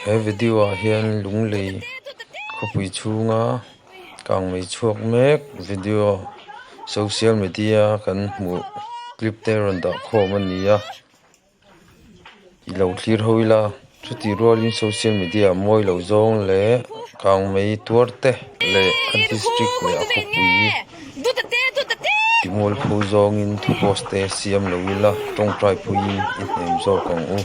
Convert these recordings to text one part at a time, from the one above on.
He video ah hian lunglei khawpui chhunga kangmei chhuak mek video social media a kan hmuh clip te rawn dah khawm a ni a i lo thlir ho ila chutih rualin social media ah mawi lo zawng leh kangmei tuar te leh a district leh a khawpui timualpho zawngin thu post te siam lo ila tawngtai phuiin i hnem zawk ang u.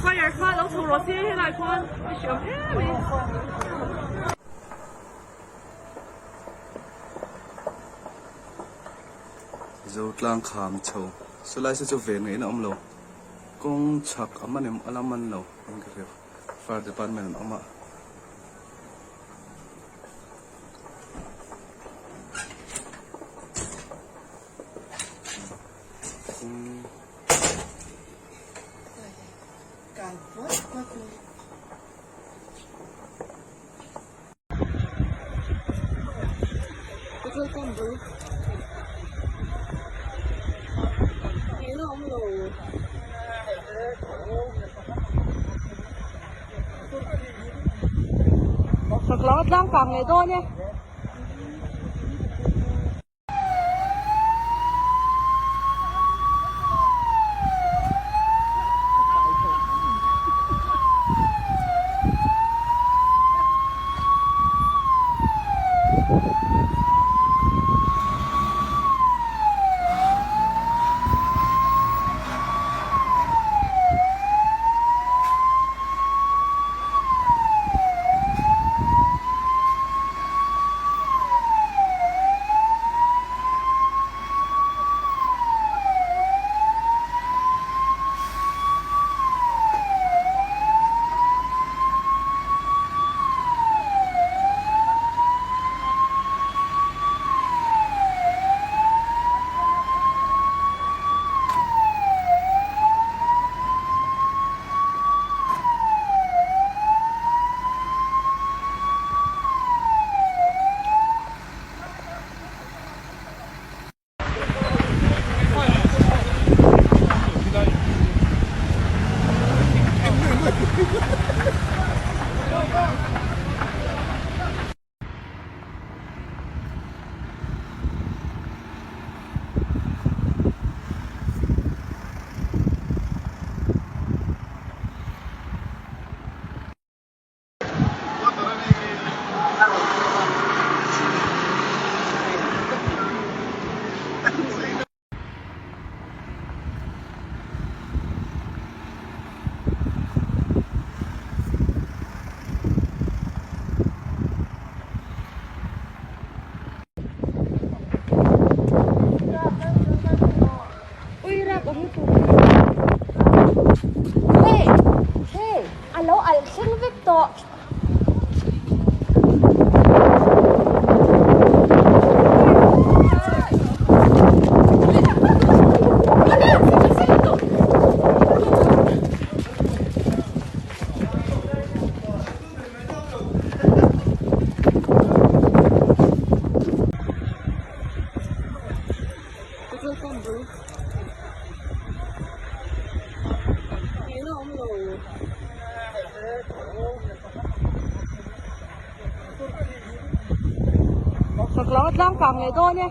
Fire kha lo chho rawh se helai khuan i hriam em em. Zotlang kham chho saw lai saw chu ven ngaihna awm lo kawng chhak a man em a la man lo in ka hria fire department an awm a. Tlang kang leh dawn e. Hey! Hey! A lo alh thleng vek tawh. Tlang kang leh dawn e.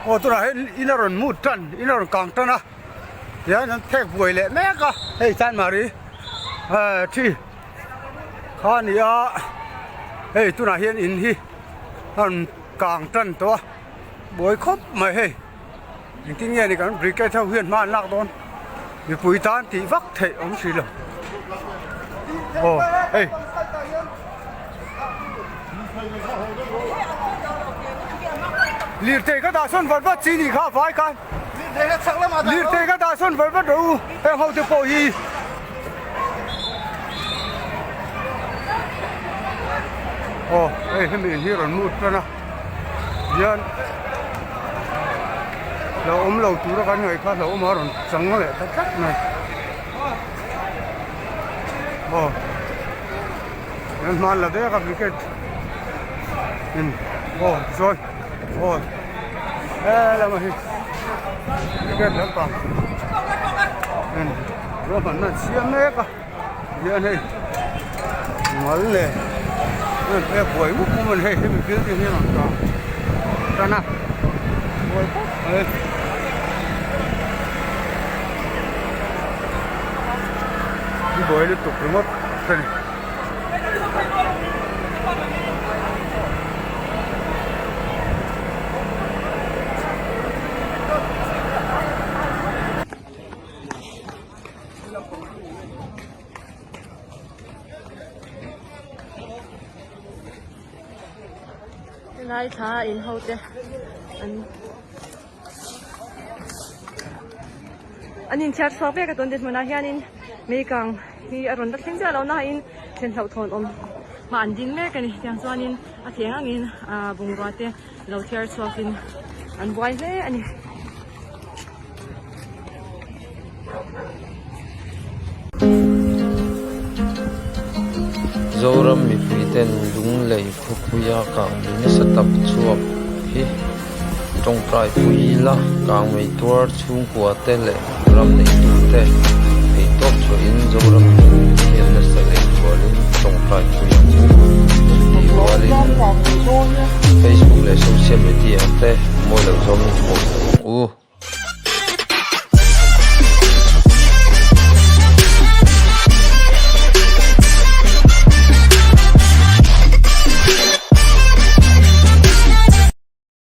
Aw tunah hian in a rawn mut tan in a rawn kang tan a tihian an phek buai leh mek a hei chanmari eh thi kha a ni a hei tunah hian in hi a rawn kang tan tawh a buai khawp mai hei engtin nge ni kan brigade ho hian hma an lak dawn mipui tan tih vak theih awm si lo aw hei. Lirthei ka dah sawn vat vat chi nih kha a vai khan lirthei ka dah sawn vat vat rawh u heng ho te pawh hi aw hei hemi in hi rawn mut tan a hian lo awm lo tura kan ngaih kha hlauhawm a rawn chang leh ta tlat mai aw. An hman la vek a cricket in aw chuan aw helama hi cricket lampang in ruahmanna an siam mek a hian hei mal leh an pek buai mup mup a ni hei hemi building hi a rawn kang tan a buai khawp mai. Buai lutuk ringawt a ni. Helai thla a in ho te an An inthiar chhuak vek a tun dinhmunah hianin meikang hi a rawn la thleng chiah lo nain thlen hlauhthawn awm hma an ding mek a ni. Tiang chuanin a theng angin ah bungrua te lo thiar chhuakin an buai hle a ni. Zoram mipui ten Lunglei khawpuia kangmei nasa tak chhuak hi tawngtai pui ila kangmei tuar chhungkua te leh ram neitu te theihtawp chhuahin Zoram mipui te hian nasa leh zualin tawngtai pui ang u tih rualin Facebook leh social media te mawi loh zawngin post.